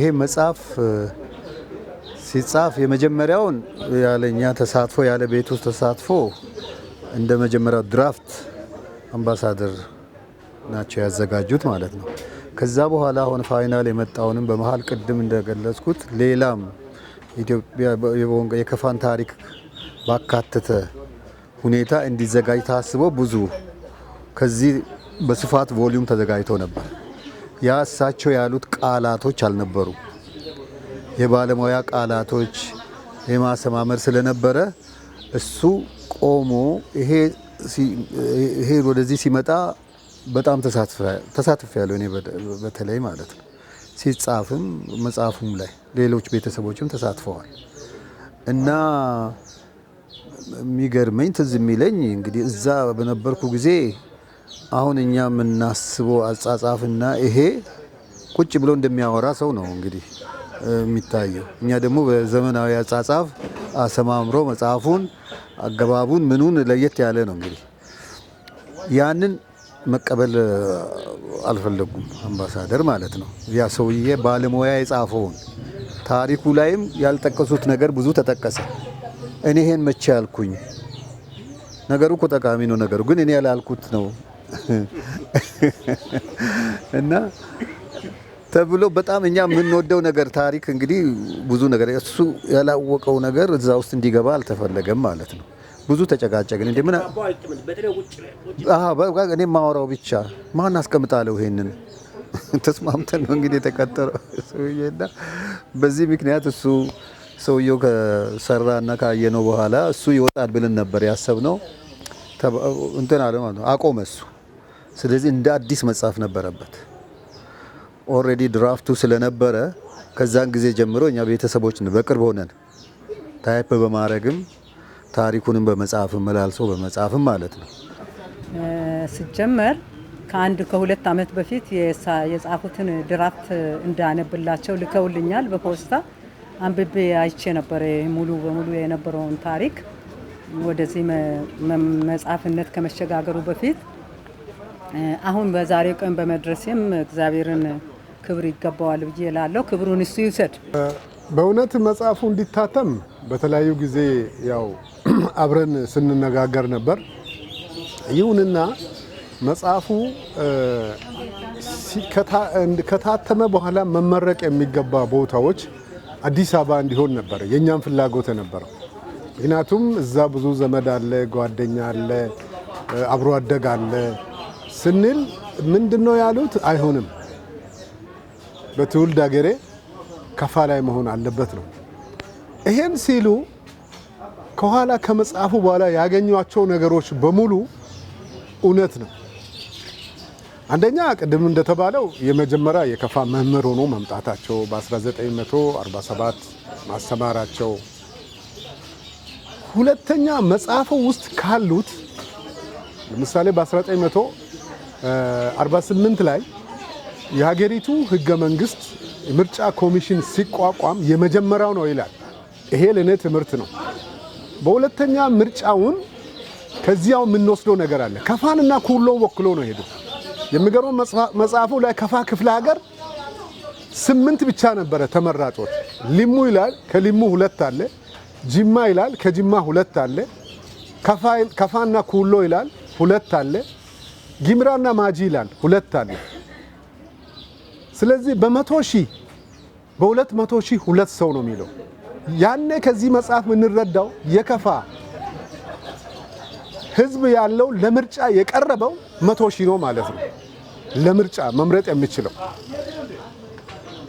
ይሄ መጽሐፍ ሲጻፍ የመጀመሪያውን ያለኛ ተሳትፎ፣ ያለ ቤቱ ተሳትፎ እንደ መጀመሪያው draft አምባሳደር ናቸው ያዘጋጁት ማለት ነው። ከዛ በኋላ አሁን final የመጣውንም በመሀል ቅድም እንደገለጽኩት ሌላም ኢትዮጵያ የከፋን ታሪክ ባካተተ ሁኔታ እንዲዘጋጅ ታስቦ ብዙ ከዚህ በስፋት volume ተዘጋጅቶ ነበር። ያ እሳቸው ያሉት ቃላቶች አልነበሩ፣ የባለሙያ ቃላቶች የማሰማመር ስለነበረ እሱ ቆሞ ይሄ ወደዚህ ሲመጣ በጣም ተሳትፌያለሁ እኔ በተለይ ማለት ነው። ሲጻፍም መጽሐፉም ላይ ሌሎች ቤተሰቦችም ተሳትፈዋል። እና የሚገርመኝ ትዝ የሚለኝ እንግዲህ እዛ በነበርኩ ጊዜ አሁን እኛ የምናስበው አጻጻፍና ይሄ ቁጭ ብሎ እንደሚያወራ ሰው ነው እንግዲህ የሚታየው። እኛ ደግሞ በዘመናዊ አጻጻፍ አሰማምሮ መጽሐፉን አገባቡን ምኑን ለየት ያለ ነው እንግዲህ። ያንን መቀበል አልፈለጉም አምባሳደር ማለት ነው። ያ ሰውዬ ባለሙያ የጻፈውን ታሪኩ ላይም ያልጠቀሱት ነገር ብዙ ተጠቀሰ። እኔ ይሄን መቼ ያልኩኝ? ነገሩ እኮ ጠቃሚ ነው፣ ነገሩ ግን እኔ ያላልኩት ነው እና ተብሎ በጣም እኛ የምንወደው ነገር ታሪክ እንግዲህ ብዙ ነገር እሱ ያላወቀው ነገር እዛ ውስጥ እንዲገባ አልተፈለገም ማለት ነው። ብዙ ተጨቃጨቅን። እንዴ ምን አሃ እኔ የማወራው ብቻ ማን አስቀምጣለሁ? ይሄንን ተስማምተን ነው እንግዲህ የተቀጠረው ሰውዬና በዚህ ምክንያት እሱ ሰውየው ከሰራና ካየነው በኋላ እሱ ይወጣል ብለን ነበር ያሰብነው። እንትን አለ ማለት ነው፣ አቆመ እሱ። ስለዚህ እንደ አዲስ መጻፍ ነበረበት። Already draft ኡ ስለነበረ ከዛን ጊዜ ጀምሮ እኛ ቤተሰቦች በቅርብ ሆነን type በማድረግም ታሪኩንም በመጻፍም መላልሶ በመጻፍም ማለት ነው። ስጀመር ከአንድ ከሁለት ዓመት በፊት የጻፉትን draft እንዳነብላቸው ልከውልኛል በፖስታ። አንብቤ አይቼ ነበር ሙሉ በሙሉ የነበረውን ታሪክ ወደዚህ መጽሐፍነት ከመሸጋገሩ በፊት። አሁን በዛሬው ቀን በመድረሴም እግዚአብሔርን ክብር ይገባዋል ብዬ እላለሁ። ክብሩን እሱ ይውሰድ። በእውነት መጽሐፉ እንዲታተም በተለያዩ ጊዜ ያው አብረን ስንነጋገር ነበር። ይሁንና መጽሐፉ ከታተመ በኋላ መመረቅ የሚገባ ቦታዎች አዲስ አበባ እንዲሆን ነበር የኛም ፍላጎት የነበረው። ምክንያቱም እዛ ብዙ ዘመድ አለ፣ ጓደኛ አለ፣ አብሮ አደግ አለ ስንል ምንድነው ያሉት? አይሆንም፣ በትውልድ ሀገሬ ከፋ ላይ መሆን አለበት ነው። ይሄን ሲሉ ከኋላ ከመጽሐፉ በኋላ ያገኟቸው ነገሮች በሙሉ እውነት ነው። አንደኛ ቅድም እንደተባለው የመጀመሪያ የከፋ መምህር ሆኖ መምጣታቸው፣ በ1947 ማስተማራቸው። ሁለተኛ መጽሐፉ ውስጥ ካሉት ለምሳሌ በ1948 ላይ የሀገሪቱ ህገ መንግስት ምርጫ ኮሚሽን ሲቋቋም የመጀመሪያው ነው ይላል። ይሄ ለእኔ ትምህርት ነው። በሁለተኛ ምርጫውን ከዚያው የምንወስደው ነገር አለ። ከፋንና ኩሎን ወክሎ ነው ሄዱ። የሚገርመው መጽሐፉ ላይ ከፋ ክፍለ ሀገር 8 ብቻ ነበረ ተመራጮች። ሊሙ ይላል፣ ከሊሙ 2 አለ። ጅማ ይላል፣ ከጅማ 2 አለ። ከፋና ኩሎ ይላል፣ 2 አለ። ጊምራና ማጂ ይላል፣ 2 አለ። ስለዚህ በመቶ ሺህ በ200 ሺህ 2 ሰው ነው የሚለው። ያኔ ከዚህ መጽሐፍ የምንረዳው የከፋ ህዝብ ያለው ለምርጫ የቀረበው 100 ሺህ ነው ማለት ነው። ለምርጫ መምረጥ የሚችለው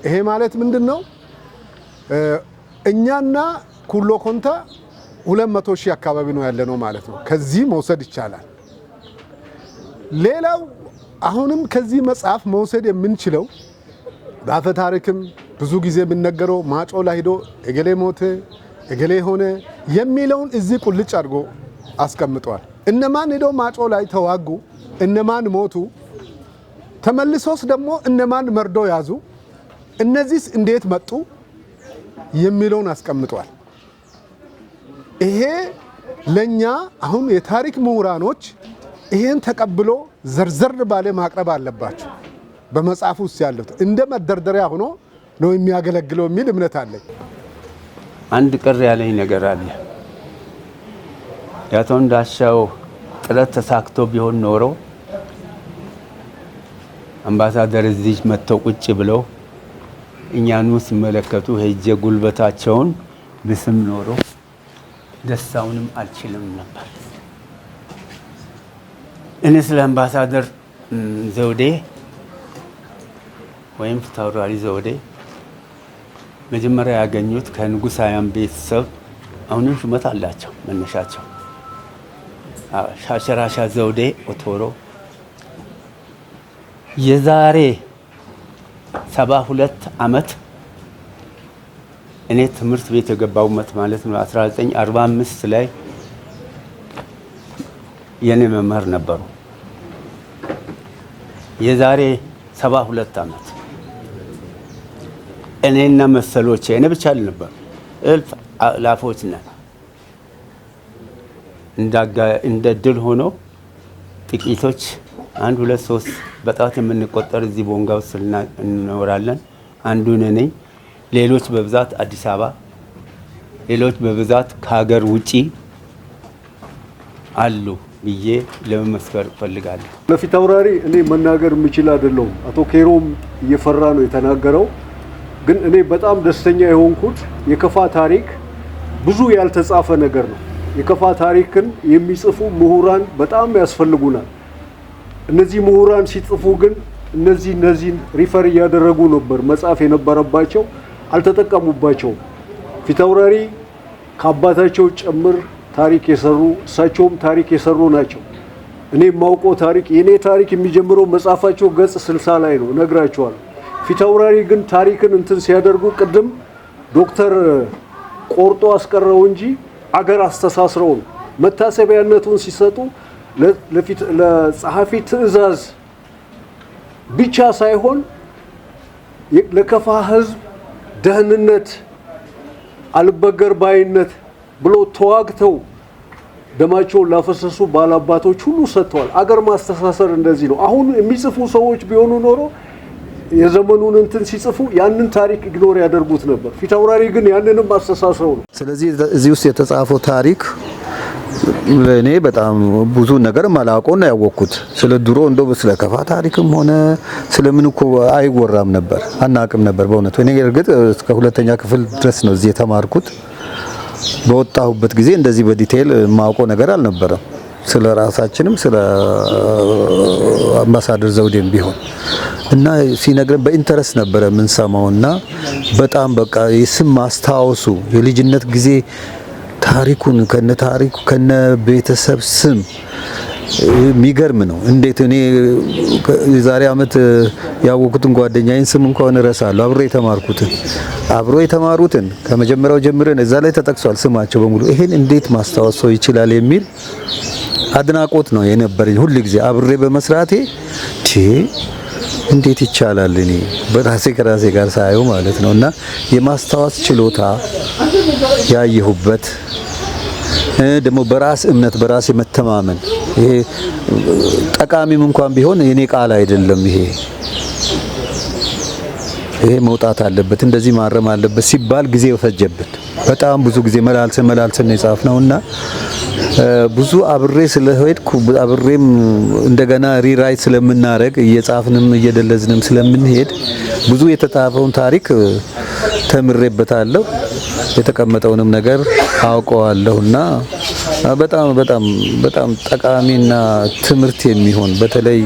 ይሄ ማለት ምንድነው? እኛና ኩሎ ኮንታ 200 ሺህ አካባቢ ነው ያለነው ማለት ነው። ከዚህ መውሰድ ይቻላል። ሌላው አሁንም ከዚህ መጽሐፍ መውሰድ የምንችለው በአፈ ታሪክም ብዙ ጊዜ የሚነገረው ማጮ ላይ ሄዶ እገሌ ሞተ እገሌ ሆነ የሚለውን እዚህ ቁልጭ አድርጎ አስቀምጧል። እነማን ሄዶ ማጮ ላይ ተዋጉ፣ እነማን ሞቱ፣ ተመልሶስ ደግሞ እነማን መርዶ ያዙ፣ እነዚህስ እንዴት መጡ የሚለውን አስቀምጧል። ይሄ ለኛ አሁን የታሪክ ምሁራኖች ይሄን ተቀብሎ ዘርዘር ባለ ማቅረብ አለባቸው። በመጽሐፉ ውስጥ ያሉት እንደ መደርደሪያ ሆኖ ነው የሚያገለግለው የሚል እምነት አለኝ። አንድ ቅር ያለኝ ነገር አለ። የአቶ እንዳሻው ጥረት ተሳክቶ ቢሆን ኖሮ አምባሳደር እዚህ መጥተው ቁጭ ብለው እኛኑ ሲመለከቱ ሄጄ ጉልበታቸውን ብስም ኖሮ ደስታውንም አልችልም ነበር። እኔ ስለ አምባሳደር ዘውዴ ወይም ፊታውራሪ ዘውዴ መጀመሪያ ያገኙት ከንጉሳውያን ቤተሰብ፣ አሁንም ሹመት አላቸው። መነሻቸው ሻሸራሻ ዘውዴ ኦቶሮ የዛሬ 72 ዓመት እኔ ትምህርት ቤት የገባሁበት ማለት ነው፣ 1945 ላይ የኔ መምህር ነበሩ። የዛሬ 72 ዓመት እኔና መሰሎቼ፣ እኔ ብቻ አልነበር፣ እልፍ አእላፎች ነን። እንደ ድል ሆኖ ጥቂቶች አንድ ሁለት ሶስት በጣት የምንቆጠር እዚህ ቦንጋ ውስጥ እንኖራለን። አንዱ እኔ ነኝ። ሌሎች በብዛት አዲስ አበባ፣ ሌሎች በብዛት ከሀገር ውጪ አሉ ብዬ ለመመስከር እፈልጋለሁ። ለፊታውራሪ እኔ መናገር የምችል አይደለሁም። አቶ ኬሮም እየፈራ ነው የተናገረው። ግን እኔ በጣም ደስተኛ የሆንኩት የከፋ ታሪክ ብዙ ያልተጻፈ ነገር ነው። የከፋ ታሪክን የሚጽፉ ምሁራን በጣም ያስፈልጉናል። እነዚህ ምሁራን ሲጽፉ ግን እነዚህን refer እያደረጉ ነበር መጻፍ የነበረባቸው፣ አልተጠቀሙባቸውም። ፊታውራሪ ከአባታቸው ጭምር ታሪክ የሰሩ፣ እሳቸውም ታሪክ የሰሩ ናቸው። እኔ የማውቀው ታሪክ፣ የኔ ታሪክ የሚጀምረው መጽሐፋቸው ገጽ 60 ላይ ነው፣ እነግራቸዋለሁ። ፊታውራሪ ግን ታሪክን እንትን ሲያደርጉ ቅድም ዶክተር ቆርጦ አስቀረው እንጂ አገር አስተሳስረው ነው። መታሰቢያነቱን ሲሰጡ ለጸሐፊ ትዕዛዝ ብቻ ሳይሆን ለከፋ ሕዝብ ደህንነት አልበገር ባይነት ብሎ ተዋግተው ደማቸውን ላፈሰሱ ባላባቶች ሁሉ ሰጥተዋል። አገር ማስተሳሰር እንደዚህ ነው። አሁን የሚጽፉ ሰዎች ቢሆኑ ኖሮ የዘመኑን እንትን ሲጽፉ ያንን ታሪክ ignore ያደርጉት ነበር። ፊታውራሪ ግን ያንንም አስተሳስረው ነው። ስለዚህ እዚህ ውስጥ የተጻፈው ታሪክ ለእኔ በጣም ብዙ ነገር ማላውቀው ነው ያወቅኩት። ስለ ድሮ እንደው ስለ ከፋ ታሪክም ሆነ ስለምን እኮ አይወራም ነበር፣ አናውቅም ነበር በእውነቱ። እኔ እርግጥ እስከ ሁለተኛ ክፍል ድረስ ነው እዚህ የተማርኩት። በወጣሁበት ጊዜ እንደዚህ በ detail የማውቀው ነገር አልነበረም። ስለ ራሳችንም ስለ አምባሳደር ዘውዴም ቢሆን እና ሲነግረን በ interest ነበረ የምንሰማውና በጣም በቃ የስም ማስታወሱ፣ የልጅነት ጊዜ ታሪኩን ከነ ታሪኩ ከነ ቤተሰብ ስም የሚገርም ነው። እንዴት እኔ የዛሬ አመት ያወኩትን ጓደኛዬን ስም እንኳን እረሳለሁ። አብሮ የተማርኩትን፣ አብሮ የተማሩትን ከመጀመሪያው ጀምረን እዛ ላይ ተጠቅሷል ስማቸው በሙሉ። ይሄን እንዴት ማስታወስ ሰው ይችላል የሚል አድናቆት ነው የነበረኝ ሁል ጊዜ አብሬ በመስራቴ። እንዴት ይቻላል? እኔ በራሴ ከራሴ ጋር ሳየው ማለት ነው። እና የማስታወስ ችሎታ ያየሁበት፣ ደግሞ በራስ እምነት፣ በራስ የመተማመን፣ ይሄ ጠቃሚም እንኳን ቢሆን የኔ ቃል አይደለም፣ ይሄ መውጣት አለበት፣ እንደዚህ ማረም አለበት ሲባል ጊዜ ፈጀብን። በጣም ብዙ ጊዜ መላልሰን መላልሰን ነው የጻፍነው እና ብዙ አብሬ ስለሄድኩ አብሬም እንደገና rewrite ስለምናረግ፣ እየጻፍንም እየደለዝንም ስለምንሄድ ብዙ የተጻፈውን ታሪክ ተምሬበታለሁ። የተቀመጠውንም ነገር አውቀዋለሁና በጣም በጣም በጣም ጠቃሚና ትምህርት የሚሆን፣ በተለይ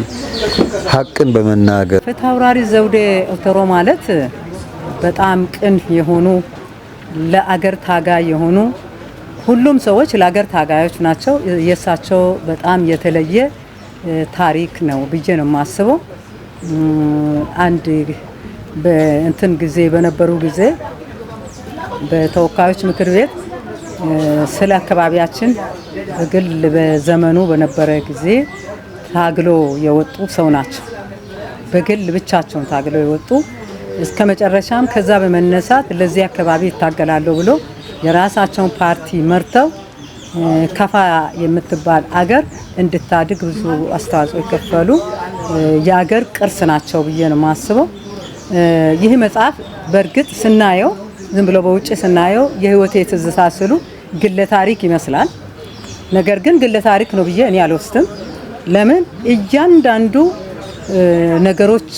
ሀቅን በመናገር። ፊታውራሪ ዘውዴ ኦቶሮ ማለት በጣም ቅን የሆኑ፣ ለአገር ታጋይ የሆኑ፣ ሁሉም ሰዎች ለአገር ታጋዮች ናቸው። የእሳቸው በጣም የተለየ ታሪክ ነው ብዬ ነው የማስበው። አንድ በእንትን ጊዜ በነበሩ ጊዜ በተወካዮች ምክር ቤት ስለ አካባቢያችን በግል በዘመኑ በነበረ ጊዜ ታግሎ የወጡ ሰው ናቸው። በግል ብቻቸውን ታግለው የወጡ፣ እስከ መጨረሻም ከዛ በመነሳት ለዚህ አካባቢ ይታገላለሁ ብሎ የራሳቸውን ፓርቲ መርተው ከፋ የምትባል አገር እንድታድግ ብዙ አስተዋጽኦ የከፈሉ የአገር ቅርስ ናቸው ብዬ ነው የማስበው። ይህ መጽሐፍ በእርግጥ ስናየው፣ ዝም ብሎ በውጭ ስናየው የህይወቴ ትዝታ ስሉ ግለ ታሪክ ይመስላል። ነገር ግን ግለ ታሪክ ነው ብዬ እኔ አልወስድም። ለምን እያንዳንዱ ነገሮች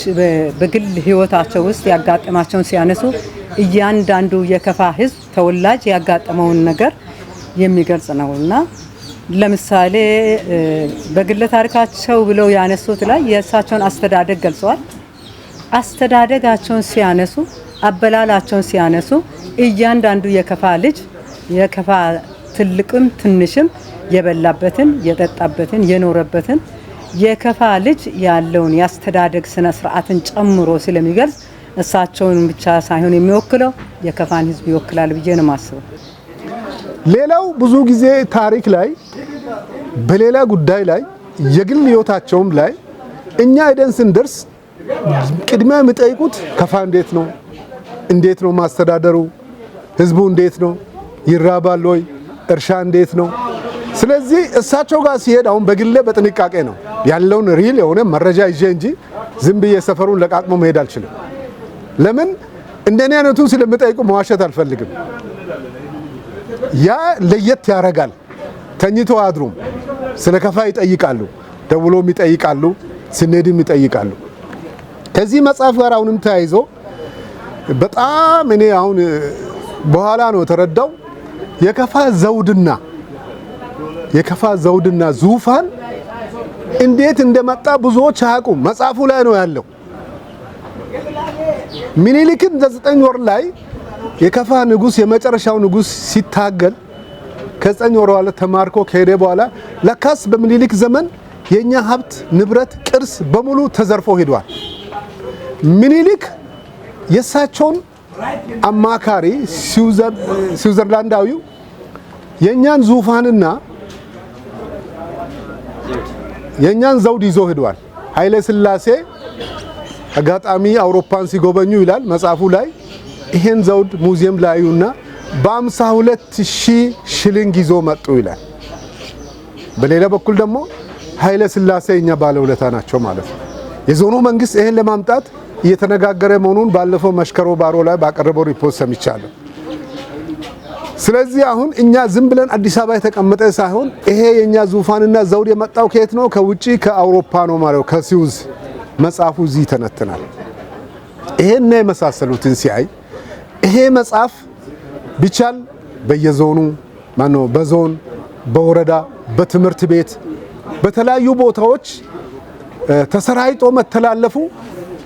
በግል ህይወታቸው ውስጥ ያጋጠማቸውን ሲያነሱ እያንዳንዱ የከፋ ህዝብ ተወላጅ ያጋጠመውን ነገር የሚገልጽ ነው እና ለምሳሌ በግለ ታሪካቸው ብለው ያነሱት ላይ የእሳቸውን አስተዳደግ ገልጸዋል። አስተዳደጋቸውን ሲያነሱ፣ አበላላቸውን ሲያነሱ እያንዳንዱ የከፋ ልጅ፣ የከፋ ትልቅም ትንሽም የበላበትን፣ የጠጣበትን፣ የኖረበትን፣ የከፋ ልጅ ያለውን የአስተዳደግ ስነ ስርዓትን ጨምሮ ስለሚገልጽ እሳቸውን ብቻ ሳይሆን የሚወክለው የከፋን ህዝብ ይወክላል ብዬ ነው የማስበው። ሌላው ብዙ ጊዜ ታሪክ ላይ፣ በሌላ ጉዳይ ላይ፣ የግል ህይወታቸውም ላይ እኛ ሄደን ስንደርስ ቅድሚያ የሚጠይቁት ከፋ እንዴት ነው? እንዴት ነው ማስተዳደሩ? ህዝቡ እንዴት ነው? ይራባል ወይ? እርሻ እንዴት ነው? ስለዚህ እሳቸው ጋር ሲሄድ አሁን በግሌ በጥንቃቄ ነው ያለውን real የሆነ መረጃ ይዤ እንጂ ዝም ብዬ ሰፈሩን ለቃቅሞ መሄድ አልችልም። ለምን እንደኔ አይነቱን ስለምጠይቁ መዋሸት አልፈልግም። ያ ለየት ያደርጋል። ተኝቶ አድሩም ስለ ከፋ ይጠይቃሉ፣ ደውሎም ይጠይቃሉ፣ ስንሄድም ይጠይቃሉ። ከዚህ መጽሐፍ ጋር አሁንም ተያይዞ በጣም እኔ አሁን በኋላ ነው የተረዳው፣ የከፋ ዘውድና ዙፋን እንዴት እንደመጣ ብዙዎች አያውቁም። መጽሐፉ ላይ ነው ያለው። ሚኒሊክን ለ9 ወር ላይ የከፋ ንጉስ፣ የመጨረሻው ንጉስ ሲታገል ከ9 ወር በኋላ ተማርኮ ከሄደ በኋላ ለካስ በሚኒሊክ ዘመን የኛ ሀብት፣ ንብረት፣ ቅርስ በሙሉ ተዘርፎ ሄዷል። ሚኒሊክ የእሳቸውን አማካሪ ስዊዘርላንዳዊው የእኛን ዙፋንና የእኛን ዘውድ ይዞ ሄዷል። ኃይለ ሥላሴ አጋጣሚ አውሮፓን ሲጎበኙ ይላል መጽሐፉ ላይ፣ ይሄን ዘውድ ሙዚየም ላይ አዩና በ52,000 ሽሊንግ ይዞ መጡ ይላል። በሌላ በኩል ደግሞ ኃይለ ሥላሴ እኛ ባለውለታ ናቸው ማለት ነው። የዞኑ መንግስት ይሄን ለማምጣት እየተነጋገረ መሆኑን ባለፈው መሽከሮ ባሮ ላይ ባቀረበው ሪፖርት ሰምቻለሁ። ስለዚህ አሁን እኛ ዝም ብለን አዲስ አበባ የተቀመጠ ሳይሆን ይሄ የኛ ዙፋንና ዘውድ የመጣው ከየት ነው? ከውጪ ከአውሮፓ ነው ማለት ከስዊዝ። መጽሐፉ እዚህ ይተነትናል። ይሄና የመሳሰሉትን ሲያይ ይሄ መጽሐፍ ቢቻል በየዞኑ፣ ማነው በዞን፣ በወረዳ፣ በትምህርት ቤት፣ በተለያዩ ቦታዎች ተሰራጭቶ መተላለፉ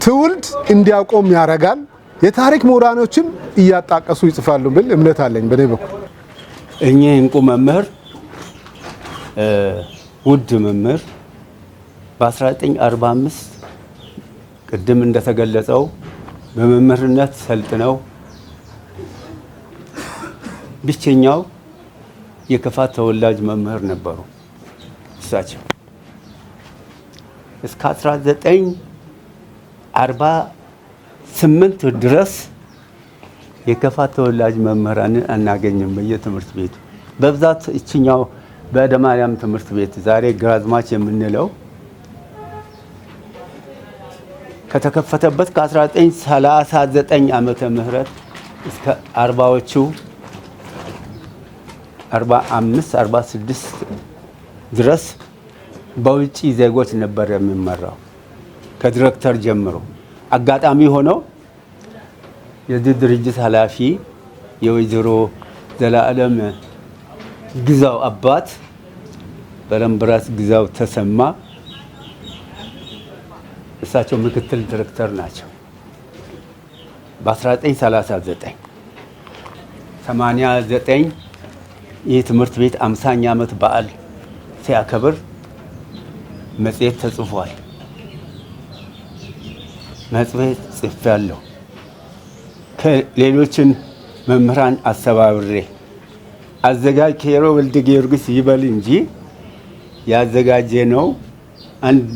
ትውልድ እንዲያቆም ያደርጋል። የታሪክ ምሁራኖችም እያጣቀሱ ይጽፋሉ ብል እምነት አለኝ በእኔ በኩል። እኚህ እንቁ መምህር፣ ውድ መምህር በ1945 ቅድም እንደተገለጸው በመምህርነት ሰልጥነው ብቸኛው የከፋ ተወላጅ መምህር ነበሩ። እሳቸው እስከ 1948 ድረስ የከፋ ተወላጅ መምህራንን አናገኝም በየትምህርት ቤቱ። በብዛት እችኛው በእደ ማርያም ትምህርት ቤት፣ ዛሬ ግራዝማች የምንለው፣ ከተከፈተበት ከ1939 ዓመተ ምህረት እስከ አርባዎቹ፣ 45፣ 46 ድረስ በውጭ ዜጎች ነበር የሚመራው ከዲሬክተር ጀምሮ። አጋጣሚ ሆነው የዚህ ድርጅት ኃላፊ የወይዘሮ ዘላለም ግዛው አባት በረምብራስ ግዛው ተሰማ፣ እሳቸው ምክትል ዲሬክተር ናቸው። በ1939 89 ይህ ትምህርት ቤት 50ኛ ዓመት በዓል ሲያከብር መጽሔት ተጽፏል። መጽሔት ጽፌያለሁ። ከሌሎችን መምህራን አስተባብሬ፣ አዘጋጅ ኬሮ ወልደ ጊዮርጊስ ይበል እንጂ ያዘጋጀ ነው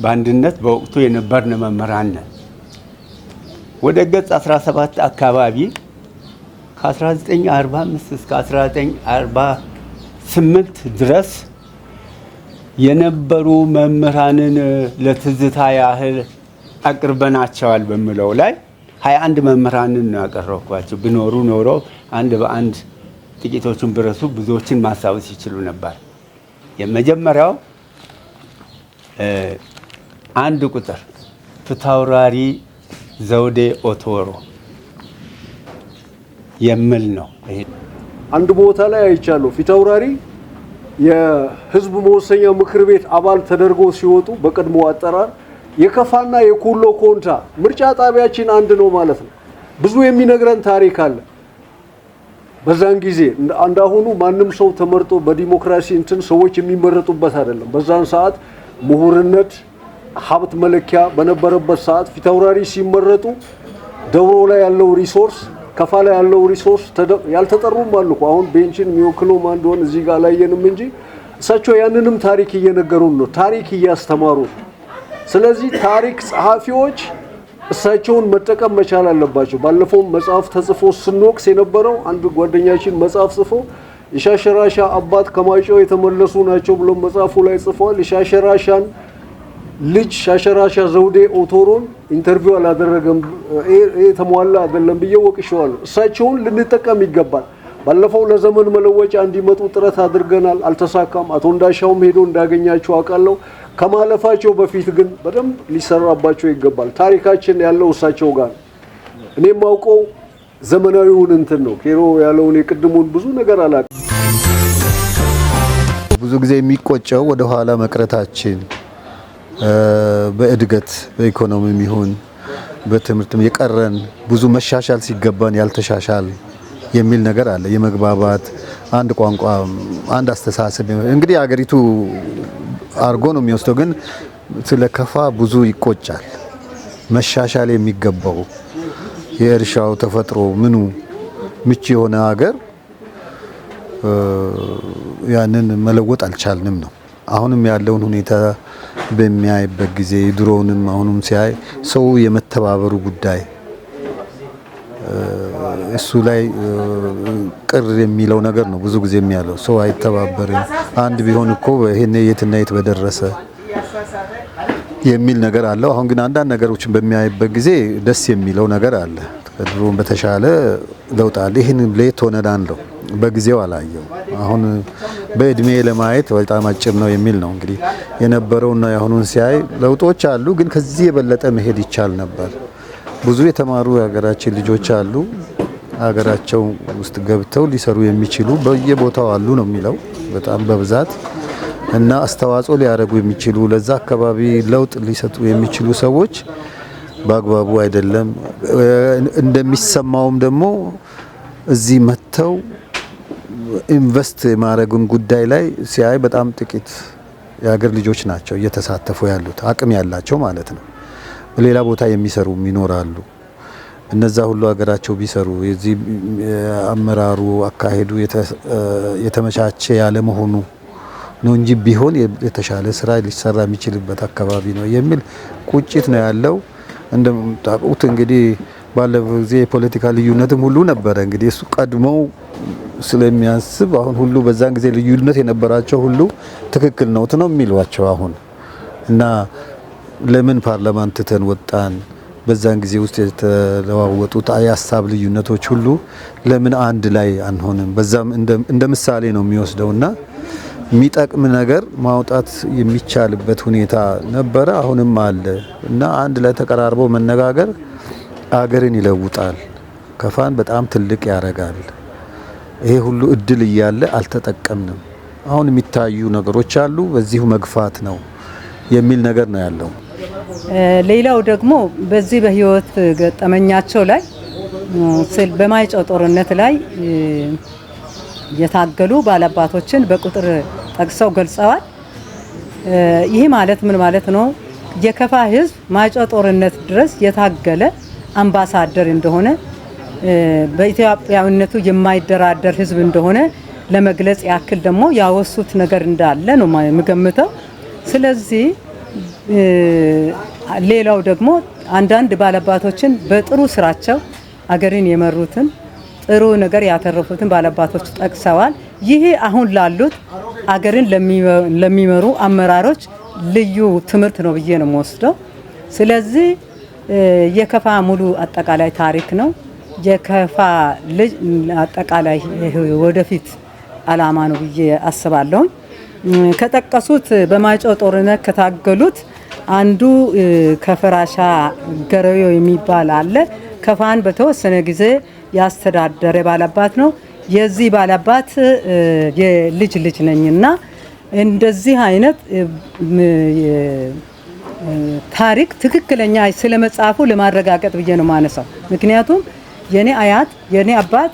በአንድነት በወቅቱ የነበርን መምህራን ነን። ወደ ገጽ 17 አካባቢ ከ1945 እስከ 1948 ድረስ የነበሩ መምህራንን ለትዝታ ያህል አቅርበናቸዋል በሚለው ላይ 21 መምህራንን ነው ያቀረብኳቸው። ቢኖሩ ኖሮ አንድ በአንድ ጥቂቶቹን ብረሱ ብዙዎችን ማስታወስ ይችሉ ነበር። የመጀመሪያው 1 ቁጥር ፊታውራሪ ዘውዴ ኦቶሮ የሚል ነው። አንድ ቦታ ላይ አይቻለሁ። ፊታውራሪ የህዝብ መወሰኛ ምክር ቤት አባል ተደርጎ ሲወጡ በቀድሞ አጠራር የከፋና የኩሎ ኮንታ ምርጫ ጣቢያችን አንድ ነው ማለት ነው። ብዙ የሚነግረን ታሪክ አለ። በዛን ጊዜ እንዳሁኑ ማንም ሰው ተመርጦ በዲሞክራሲ እንትን ሰዎች የሚመረጡበት አይደለም። በዛን ሰዓት ምሁርነት ሀብት መለኪያ በነበረበት ሰዓት ፊታውራሪ ሲመረጡ ደብሮ ላይ ያለው resource፣ ከፋ ላይ ያለው resource ያልተጠሩም አሉ እኮ። አሁን ቤንችን የሚወክለው ማን እንደሆነ እዚህ ጋር አላየንም እንጂ እሳቸው ያንንም ታሪክ እየነገሩን ነው፣ ታሪክ እያስተማሩ ነው። ስለዚህ ታሪክ ጸሐፊዎች እሳቸውን መጠቀም መቻል አለባቸው። ባለፈው መጽሐፍ ተጽፎ ስንወቅስ የነበረው አንድ ጓደኛችን መጽሐፍ ጽፎ የሻሸራሻ አባት ከማይጨው የተመለሱ ናቸው ብሎ መጽሐፉ ላይ ጽፏል። የሻሸራሻን ልጅ ሻሸራሻ ዘውዴ ኦቶሮን interview አላደረገም፣ ይሄ የተሟላ አይደለም ብዬ ወቅሼዋለሁ። እሳቸውን ልንጠቀም ይገባል። ባለፈው ለዘመን መለወጫ እንዲመጡ ጥረት አድርገናል፣ አልተሳካም። አቶ እንዳሻውም ሄዶ እንዳገኛቸው አውቃለሁ። ከማለፋቸው በፊት ግን በደንብ ሊሰራባቸው ይገባል። ታሪካችን ያለው እሳቸው ጋር ነው። እኔ የማውቀው ዘመናዊውን እንትን ነው። ኬሮ ያለውን የቅድሙን ብዙ ነገር አላውቅም። ብዙ ጊዜ የሚቆጨው ወደ ኋላ መቅረታችን በእድገት በኢኮኖሚም ይሁን በትምህርትም የቀረን ብዙ መሻሻል ሲገባን ያልተሻሻል የሚል ነገር አለ። የመግባባት አንድ ቋንቋ፣ አንድ አስተሳሰብ እንግዲህ አገሪቱ አርጎ ነው የሚወስደው። ግን ስለ ከፋ ብዙ ይቆጫል። መሻሻል የሚገባው የእርሻው ተፈጥሮ ምኑ ምቹ የሆነ ሀገር ያንን መለወጥ አልቻልንም ነው። አሁንም ያለውን ሁኔታ በሚያይበት ጊዜ ድሮውንም አሁንም ሲያይ ሰው የመተባበሩ ጉዳይ እሱ ላይ ቅር የሚለው ነገር ነው። ብዙ ጊዜ የሚያለው ሰው አይተባበርም፣ አንድ ቢሆን እኮ ይሄን የትና የት በደረሰ የሚል ነገር አለው። አሁን ግን አንዳንድ ነገሮችን በሚያይበት ጊዜ ደስ የሚለው ነገር አለ። ከድሮም በተሻለ ለውጥ አለ። ይህን ለየት ሆነናል ነው በጊዜው አላየው። አሁን በእድሜ ለማየት በጣም አጭር ነው የሚል ነው። እንግዲህ የነበረውና የአሁኑን ሲያይ ለውጦች አሉ፣ ግን ከዚህ የበለጠ መሄድ ይቻል ነበር። ብዙ የተማሩ የሀገራችን ልጆች አሉ። ሀገራቸው ውስጥ ገብተው ሊሰሩ የሚችሉ በየቦታው አሉ ነው የሚለው በጣም በብዛት እና አስተዋጽኦ ሊያደርጉ የሚችሉ ለዛ አካባቢ ለውጥ ሊሰጡ የሚችሉ ሰዎች በአግባቡ አይደለም እንደሚሰማውም ደግሞ እዚህ መጥተው invest የማድረጉን ጉዳይ ላይ ሲያይ በጣም ጥቂት የሀገር ልጆች ናቸው እየተሳተፉ ያሉት አቅም ያላቸው ማለት ነው። ሌላ ቦታ የሚሰሩ ይኖራሉ። እነዛ ሁሉ ሀገራቸው ቢሰሩ የዚህ አመራሩ አካሄዱ የተመቻቸ ያለ መሆኑ ነው እንጂ ቢሆን የተሻለ ስራ ሊሰራ የሚችልበት አካባቢ ነው የሚል ቁጭት ነው ያለው። እንደምታውቁት እንግዲህ ባለፈው ጊዜ የፖለቲካ ልዩነትም ሁሉ ነበረ። እንግዲህ እሱ ቀድሞው ስለሚያስብ አሁን ሁሉ በዛን ጊዜ ልዩነት የነበራቸው ሁሉ ትክክል ነው ነው የሚሏቸው አሁን እና ለምን ፓርላማን ትተን ወጣን? በዛን ጊዜ ውስጥ የተለዋወጡት የሀሳብ ልዩነቶች ሁሉ ለምን አንድ ላይ አንሆንም? በዛም እንደ ምሳሌ ነው የሚወስደውና የሚጠቅም ነገር ማውጣት የሚቻልበት ሁኔታ ነበረ፣ አሁንም አለ እና አንድ ላይ ተቀራርቦ መነጋገር አገርን ይለውጣል፣ ከፋን በጣም ትልቅ ያደርጋል። ይሄ ሁሉ እድል እያለ አልተጠቀምንም። አሁን የሚታዩ ነገሮች አሉ፣ በዚሁ መግፋት ነው የሚል ነገር ነው ያለው። ሌላው ደግሞ በዚህ በህይወት ገጠመኛቸው ላይ በማይጨው ጦርነት ላይ የታገሉ ባላባቶችን በቁጥር ጠቅሰው ገልጸዋል። ይህ ማለት ምን ማለት ነው? የከፋ ህዝብ ማይጨው ጦርነት ድረስ የታገለ አምባሳደር እንደሆነ፣ በኢትዮጵያዊነቱ የማይደራደር ህዝብ እንደሆነ ለመግለጽ ያክል ደግሞ ያወሱት ነገር እንዳለ ነው የምገምተው። ስለዚህ ሌላው ደግሞ አንዳንድ ባላባቶችን በጥሩ ስራቸው አገርን የመሩትን ጥሩ ነገር ያተረፉትን ባላባቶች ጠቅሰዋል። ይሄ አሁን ላሉት አገርን ለሚመሩ አመራሮች ልዩ ትምህርት ነው ብዬ ነው የምወስደው። ስለዚህ የከፋ ሙሉ አጠቃላይ ታሪክ ነው። የከፋ ልጅ አጠቃላይ ወደፊት አላማ ነው ብዬ አስባለሁ። ከጠቀሱት በማይጨው ጦርነት ከታገሉት አንዱ ከፍራሻ ገረዮ የሚባል አለ። ከፋን በተወሰነ ጊዜ ያስተዳደረ ባላባት ነው። የዚህ ባላባት የልጅ ልጅ ነኝና እንደዚህ አይነት ታሪክ ትክክለኛ ስለ መጽሐፉ ለማረጋገጥ ብዬ ነው ማነሳው። ምክንያቱም የኔ አያት የኔ አባት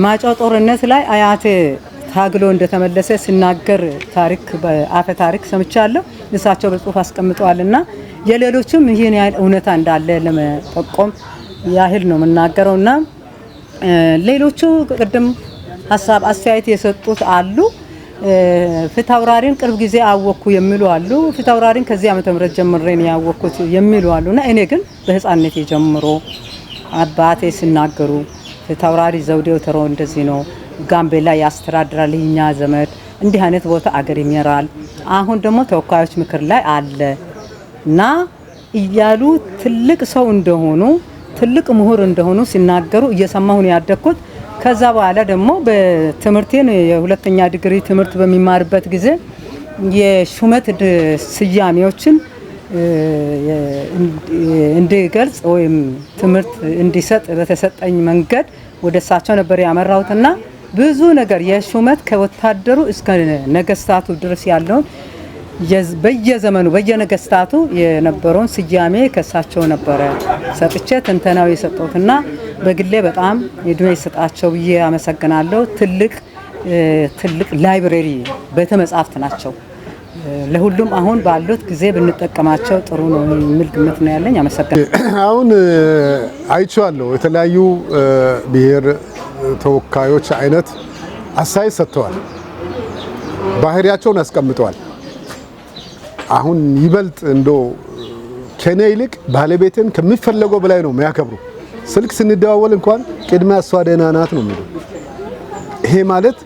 ማይጨው ጦርነት ላይ አያቴ ታግሎ እንደተመለሰ ሲናገር ታሪክ በአፈ ታሪክ ሰምቻለሁ። እሳቸው በጽሁፍ አስቀምጠዋልና የሌሎችም ይህን ያህል እውነታ እንዳለ ለመጠቆም ያህል ነው የምናገረውና ሌሎቹ ቅድም ሀሳብ አስተያየት የሰጡት አሉ። ፊታውራሪን ቅርብ ጊዜ አወቅኩ የሚሉ አሉ። ፊታውራሪን ከዚህ ዓመተ ምህረት ጀምሬ ነው ያወቅኩት የሚሉ አሉና እኔ ግን በህፃንነቴ ጀምሮ አባቴ ሲናገሩ ፊታውራሪ ዘውዴ ወተሮ እንደዚህ ነው፣ ጋምቤላ ያስተዳድራል፣ የኛ ዘመድ እንዲህ አይነት ቦታ አገር ይመራል፣ አሁን ደግሞ ተወካዮች ምክር ላይ አለ እና እያሉ ትልቅ ሰው እንደሆኑ ትልቅ ምሁር እንደሆኑ ሲናገሩ እየሰማሁ ነው ያደግኩት። ከዛ በኋላ ደግሞ በትምህርቴን የሁለተኛ ዲግሪ ትምህርት በሚማርበት ጊዜ የሹመት ስያሜዎችን እንዲገልጽ ወይም ትምህርት እንዲሰጥ በተሰጠኝ መንገድ ወደ እሳቸው ነበር ያመራሁትና ብዙ ነገር የሹመት ከወታደሩ እስከ ነገስታቱ ድረስ ያለውን በየዘመኑ በየነገስታቱ የነበረውን ስያሜ ከእሳቸው ነበረ ሰጥቼ ትንተናው የሰጠሁትና በግሌ በጣም እድሜ ይሰጣቸው ብዬ አመሰግናለሁ። ትልቅ ትልቅ library ቤተ መጻሕፍት ናቸው። ለሁሉም አሁን ባሉት ጊዜ ብንጠቀማቸው ጥሩ ነው የሚል ግምት ነው ያለኝ። አመሰግናለሁ። አሁን አይቼዋለሁ። የተለያዩ ብሔር ተወካዮች አይነት አስተያየት ሰጥተዋል። ባህሪያቸውን አስቀምጠዋል። አሁን ይበልጥ እንዶ ከኔ ይልቅ ባለቤትን ከሚፈለገው በላይ ነው የሚያከብሩ። ስልክ ስንደዋወል እንኳን ቅድሚያ እሷ ደህና ናት ነው የሚለው። ይሄ ማለት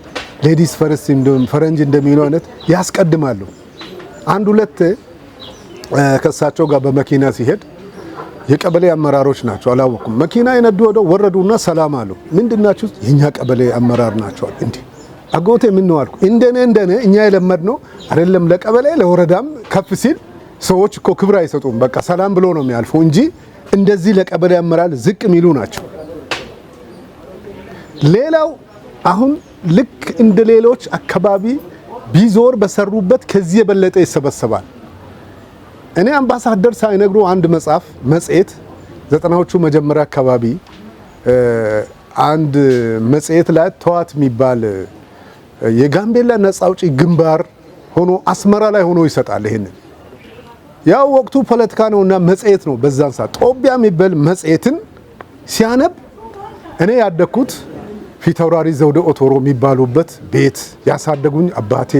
ladies first ፈረንጅ እንደሚለው አይነት ያስቀድማሉ። አንድ ሁለት ከእሳቸው ጋር በመኪና ሲሄድ የቀበሌ አመራሮች ናቸው፣ አላወኩም። መኪና የነዱ ወደው ወረዱና ሰላም አሉ። ምንድናችሁ? የኛ ቀበሌ አመራር ናቸው። እንዴ አጎቴ ምን ነው አልኩ። እንደኔ እኛ የለመድነው አይደለም ለቀበሌ ለወረዳም ከፍ ሲል ሰዎች እኮ ክብር አይሰጡም። በቃ ሰላም ብሎ ነው የሚያልፉ እንጂ እንደዚህ ለቀበሌ አመራር ዝቅ የሚሉ ናቸው። ሌላው አሁን ልክ እንደ ሌሎች አካባቢ ቢዞር በሰሩበት ከዚህ የበለጠ ይሰበሰባል። እኔ አምባሳደር ሳይነግሩ አንድ መጽሐፍ መጽሔት ዘጠናዎቹ መጀመሪያ አካባቢ አንድ መጽሔት ላይ ተዋት የሚባል የጋምቤላ ነጻ አውጪ ግንባር ሆኖ አስመራ ላይ ሆኖ ይሰጣል። ይሄንን ያው ወቅቱ ፖለቲካ ነውና መጽሔት ነው። በዛን ሰዓት ጦቢያ የሚባል መጽሔትን ሲያነብ እኔ ያደግኩት ፊታውራሪ ዘውዴ ኦቶሮ የሚባሉበት ቤት ያሳደጉኝ አባቴ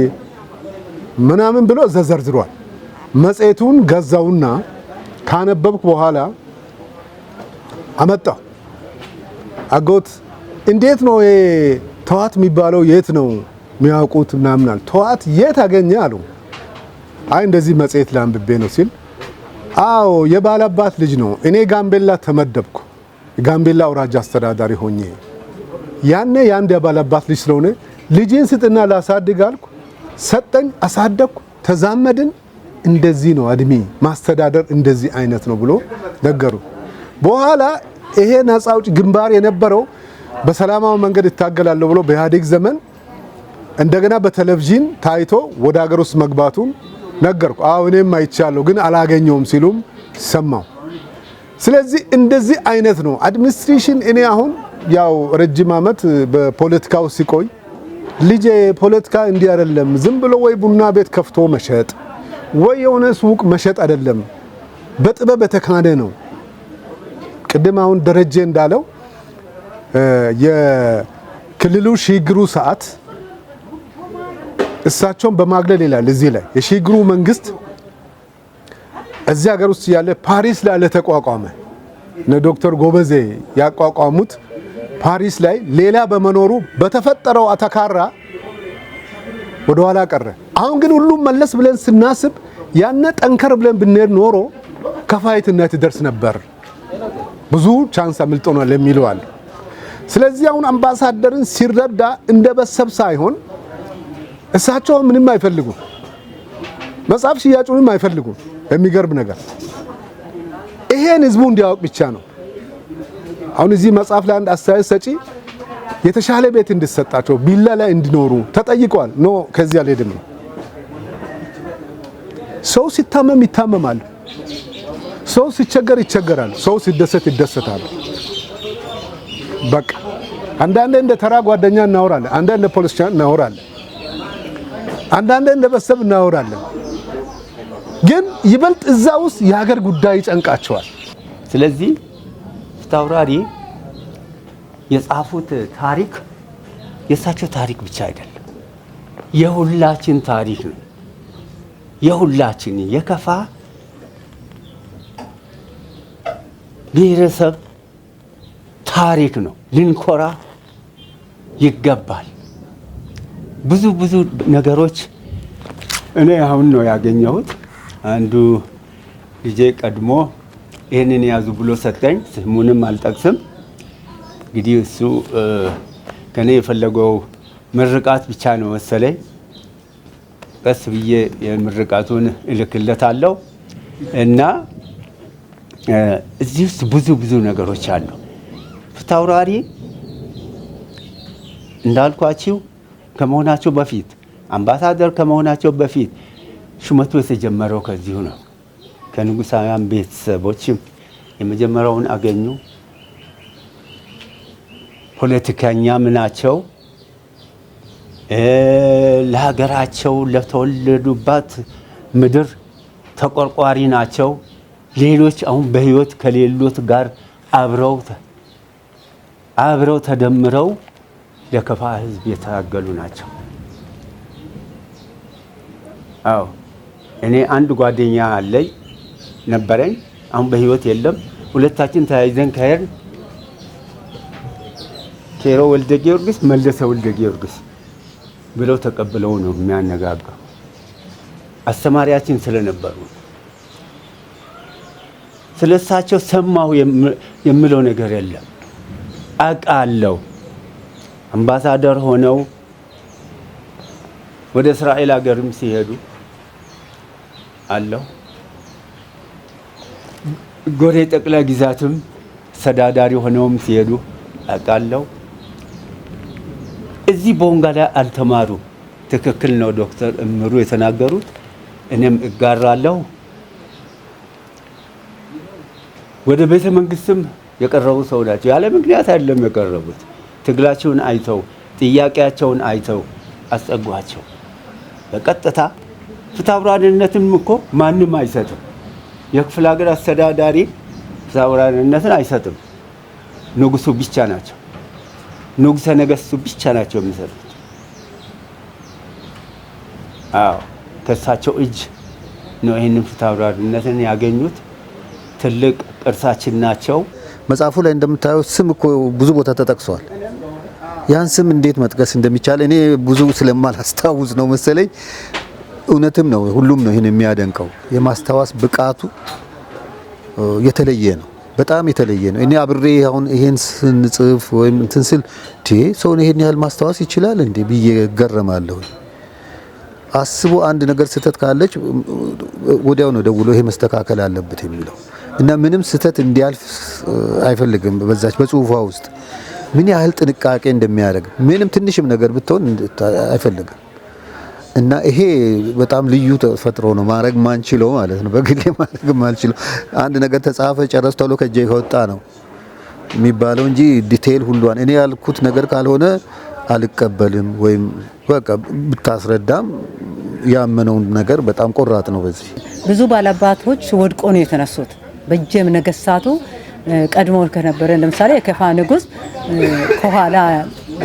ምናምን ብሎ ዘዘርዝሯል። መጽሔቱን ገዛውና ካነበብኩ በኋላ አመጣው። አጎት እንዴት ነው ተዋት የሚባለው የት ነው የሚያውቁት ምናምን አለ። ተዋት የት አገኘ አሉ። አይ እንደዚህ መጽሔት ላንብቤ ነው ሲል፣ አዎ የባላባት ልጅ ነው። እኔ ጋምቤላ ተመደብኩ፣ ጋምቤላ አውራጃ አስተዳዳሪ ሆኜ ያኔ የአንድ የባላባት ልጅ ስለሆነ ልጅን ስጥና ላሳድግ አልኩ። ሰጠኝ፣ አሳደግኩ፣ ተዛመድን። እንደዚህ ነው እድሜ ማስተዳደር እንደዚህ አይነት ነው ብሎ ነገሩ። በኋላ ይሄ ነፃ አውጪ ግንባር የነበረው በሰላማዊ መንገድ እታገላለሁ ብሎ በኢህአዴግ ዘመን እንደገና በቴሌቪዥን ታይቶ ወደ ሀገር ውስጥ መግባቱን ነገርኩ። አዎ እኔም አይቻለሁ ግን አላገኘውም ሲሉም ሰማው። ስለዚህ እንደዚህ አይነት ነው administration። እኔ አሁን ያው ረጅም ዓመት በፖለቲካው ሲቆይ ልጄ ፖለቲካ እንዲህ አይደለም፣ ዝም ብሎ ወይ ቡና ቤት ከፍቶ መሸጥ ወይ የሆነ ሱቅ መሸጥ አይደለም፣ በጥበብ የተካነ ነው። ቅድም አሁን ደረጀ እንዳለው የክልሉ ሽግግሩ ሰዓት እሳቸውን በማግለል ይላል። እዚህ ላይ የሽግግሩ መንግስት እዚህ ሀገር ውስጥ ያለ ፓሪስ ላይ ለተቋቋመ እነ ዶክተር ጎበዜ ያቋቋሙት ፓሪስ ላይ ሌላ በመኖሩ በተፈጠረው አተካራ ወደ ኋላ ቀረ። አሁን ግን ሁሉም መለስ ብለን ስናስብ ያነ ጠንከር ብለን ብንሄድ ኖሮ ከፋይትነት ይደርስ ነበር። ብዙ chance አምልጦናል የሚሉ አሉ። ስለዚህ አሁን አምባሳደርን ሲረዳ እንደ ቤተሰብ ሳይሆን እሳቸው ምንም አይፈልጉም፣ መጽሐፍ ሽያጩንም አይፈልጉም። የሚገርም ነገር ይሄን ህዝቡ እንዲያውቅ ብቻ ነው። አሁን እዚህ መጽሐፍ ላይ አንድ አስተያየት ሰጪ የተሻለ ቤት እንዲሰጣቸው ቪላ ላይ እንዲኖሩ ተጠይቀዋል። No፣ ከዚህ አልሄድም ነው። ሰው ሲታመም ይታመማል። ሰው ሲቸገር ይቸገራል። ሰው ሲደሰት ይደሰታል። በቃ አንዳንዴ እንደ ተራ ጓደኛ እናወራለን፣ አንዳንዴ እንደ ፖለቲካ እናወራለን፣ አንዳንዴ እንደ ቤተሰብ እናወራለን። ግን ይበልጥ እዛ ውስጥ የሀገር ጉዳይ ይጨንቃቸዋል። ስለዚህ ፊታውራሪ የጻፉት ታሪክ የእሳቸው ታሪክ ብቻ አይደለም፣ የሁላችን ታሪክ ነው። የሁላችን የከፋ ብሔረሰብ ታሪክ ነው። ልንኮራ ይገባል። ብዙ ብዙ ነገሮች እኔ አሁን ነው ያገኘሁት። አንዱ ልጄ ቀድሞ ይህንን ያዙ ብሎ ሰጠኝ። ስሙንም አልጠቅስም። እንግዲህ እሱ ከኔ የፈለገው ምርቃት ብቻ ነው መሰለኝ። ቀስ ብዬ የምርቃቱን እልክለታለሁ እና እዚህ ውስጥ ብዙ ብዙ ነገሮች አሉ። ፊታውራሪ እንዳልኳችሁ ከመሆናቸው በፊት፣ አምባሳደር ከመሆናቸው በፊት ሹመቱ የተጀመረው ከዚሁ ነው። ከንጉሳውያን ቤተሰቦችም የመጀመሪያውን አገኙ። ፖለቲከኛም ናቸው። ለሀገራቸው ለተወለዱባት ምድር ተቆርቋሪ ናቸው። ሌሎች አሁን በሕይወት ከሌሉት ጋር አብረው ተደምረው ለከፋ ሕዝብ የታገሉ ናቸው። አዎ፣ እኔ አንድ ጓደኛ አለኝ ነበረኝ፣ አሁን በሕይወት የለም። ሁለታችን ተያይዘን ከሄድን ኬሮ ወልደ ጊዮርጊስ፣ መለሰ ወልደ ጊዮርጊስ ብለው ተቀብለው ነው የሚያነጋግሩ። አስተማሪያችን ስለነበሩ ስለ እሳቸው ሰማሁ የምለው ነገር የለም። አውቃለሁ። አምባሳደር ሆነው ወደ እስራኤል ሀገርም ሲሄዱ አለሁ። ጎሬ ጠቅላይ ግዛትም አስተዳዳሪ ሆነውም ሲሄዱ አውቃለሁ። እዚህ ቦንጋ ላይ አልተማሩም። ትክክል ነው ዶክተር እምሩ የተናገሩት፣ እኔም እጋራለሁ። ወደ ቤተ መንግስትም የቀረቡ ሰው ናቸው። ያለ ምክንያት አይደለም የቀረቡት። ትግላቸውን አይተው ጥያቄያቸውን አይተው አስጠጓቸው። በቀጥታ ፊታውራሪነትም እኮ ማንም አይሰጥም። የክፍለ ሀገር አስተዳዳሪ ፊታውራሪነትን አይሰጥም። ንጉሱ ብቻ ናቸው። ንጉሰ ነገስቱ ብቻ ናቸው የሚሰጡት። አዎ፣ ከእሳቸው እጅ ነው ይህንን ፊታውራሪነትን ያገኙት። ትልቅ ቅርሳችን ናቸው። መጽሐፉ ላይ እንደምታየው ስም እኮ ብዙ ቦታ ተጠቅሷል። ያን ስም እንዴት መጥቀስ እንደሚቻል እኔ ብዙ ስለማላስታውስ ነው መሰለኝ። እውነትም ነው፣ ሁሉም ነው ይህን የሚያደንቀው። የማስታወስ ብቃቱ የተለየ ነው፣ በጣም የተለየ ነው። እኔ አብሬ አሁን ይሄን ስንጽፍ ወይም እንትን ስል ሰውን ይሄን ያህል ማስታወስ ይችላል እንዴ ብዬ እገረማለሁ። አስቦ አንድ ነገር ስህተት ካለች ወዲያው ነው ደውሎ ይሄ መስተካከል አለበት የሚለው እና ምንም ስህተት እንዲያልፍ አይፈልግም። በዛች በጽሁፏ ውስጥ ምን ያህል ጥንቃቄ እንደሚያደርግ ምንም ትንሽም ነገር ብትሆን አይፈልግም። እና ይሄ በጣም ልዩ ተፈጥሮ ነው፣ ማድረግ ማንችለው ማለት ነው። በግሌ ማድረግ ማልችለው አንድ ነገር ተጻፈ ጨረስ ተብሎ ከእጄ ከወጣ ነው የሚባለው እንጂ detail ሁሏን እኔ ያልኩት ነገር ካልሆነ አልቀበልም ወይም በቃ ብታስረዳም ያመነውን ነገር በጣም ቆራጥ ነው። በዚህ ብዙ ባላባቶች ወድቆ ነው የተነሱት። በጀም ነገስታቱ ቀድሞ ከነበረ ለምሳሌ የከፋ ንጉስ ከኋላ